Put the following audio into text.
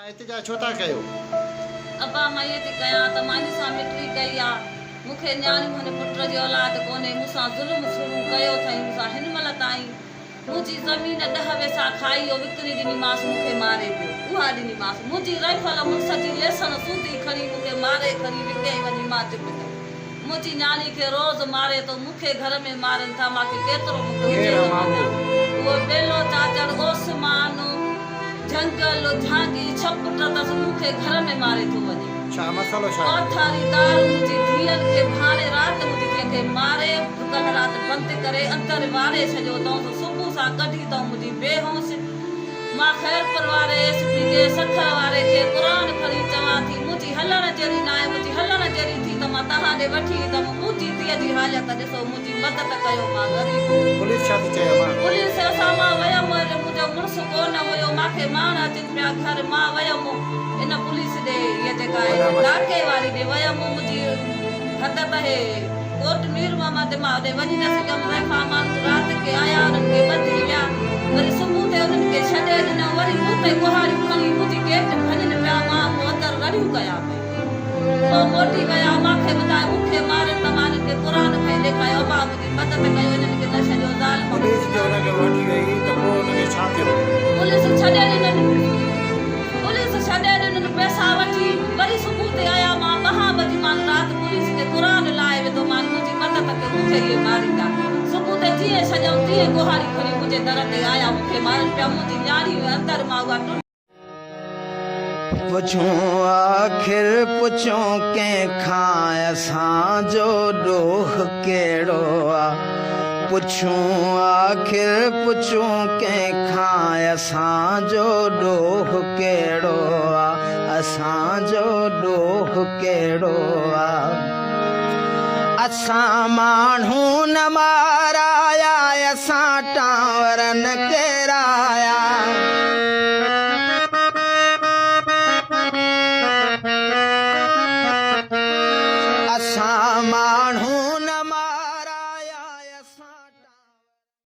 احتجاج ڇو ٿا ڪيو؟ ابا مان ائين ٿي ڪيان ته مان هن سان مٽي ڪئي آ، مون کي نياڻيون هن پٽ جي اولاد ڪونهي، مون سان ظلم شروع ڪيو اٿائين، مون سان هن مهل تائين منهنجي زمين ڏهه ويسا کائي اهو وڪڻي ڏنيمانس مون کي ماري پيو اها ڏنيمانس منهنجي رائفل مڙس جي ليسن سوڌي کڻي مون کي ماري کڻي وڪيائين وڃي مان چپ ڪئي منهنجي نياڻي کي روز ماري ٿو مون کي گهر ۾ مارين ٿا مان کي ڪيترو مون کي هجي ته مان ڏيان اهو ٻيلو چاچڙ اوسمان جهنگل جهانگي ڇهه پٽ اٿس مون کي گهر ۾ ماري ٿو وڃي. ڇا مسئلو ڇا آهي؟ پاٿاري دار منهنجي ڌيئن کي ڀاڻي رات منهنجي ڌيء کي ماري ڪلهه رات بند ڪري اندر واڙي ڇڏيو اٿئون سو صبح سان ڪڍي اٿئون منهنجي بي هوش مان خيرپور واري ايس پي کي سکر واري کي قرآن کڻي چوان ٿي منهنجي هلڻ جهڙي ناهي منهنجي هلڻ جهڙي ٿي ته مان توهان ڏي وٺي ايندم منهنجي ڌيء جي حالت ڏسو منهنجي مدد ڪيو مان غريب. پوليس ڇا ٿي چئي امان؟ پوليس اسان مان ويم منهنجو مڙس ڪو نه هيو مان کي ماڻ اچن پيا گهر مان ويم ان پوليس ڏي هيء جيڪا آهي ناڪي واري ڏي ويم منهنجي حد ته هي ڪوٽ مير محمد مان اوڏي وڃي نه سگهيم زائفان ماڻهو رات کي آيا انهن کي ٻڌي ويا وري صبح تي انهن کي ڇڏي ڏنم وري مون تي ڪهاڙيون کڻي منهنجي گيٽ ڀڃن پيا مان پوء اندر رڙيون ڪيان پئي پوء موٽي ويا مان کي ٻڌايو مون کي مارين ته مان انهن کي قرآن کڻي ڏيکايو ابا منهنجي مدد ڪيو انهن کي نه ڇڏيو ظالم پوليس جو ان کي وٺي وئي ته پوء ان کي ڇا ٿيو؟ پوليس ڇڏي ڏنن. پوليس ڇڏي ڏنن پئسا وٺي وري صبح تي آيا مان ٻهان بجي مان رات پوليس کي قرآن لائي وڌو مان منهنجي مدد ڪيو مون کي اهي ماريندا صبح تي جيئن ڇڏيائون تيئن ڪهاڙي کڻي منهنجي در تي آيا مون کي مارن پيا منهنجي نياڻي هئي اندر مان اها ٽنڊ پڇون آخر پڇون ڪنهن کان اسان جو ڏوهه ڪهڙو آ پڇون آخر پڇون ڪنهن کان اسان جو ڏوهه ڪهڙو آ اسان جو ڏوهه ڪهڙو آ اسان ماڻهو نه مارايا اسان ٽانورن کي.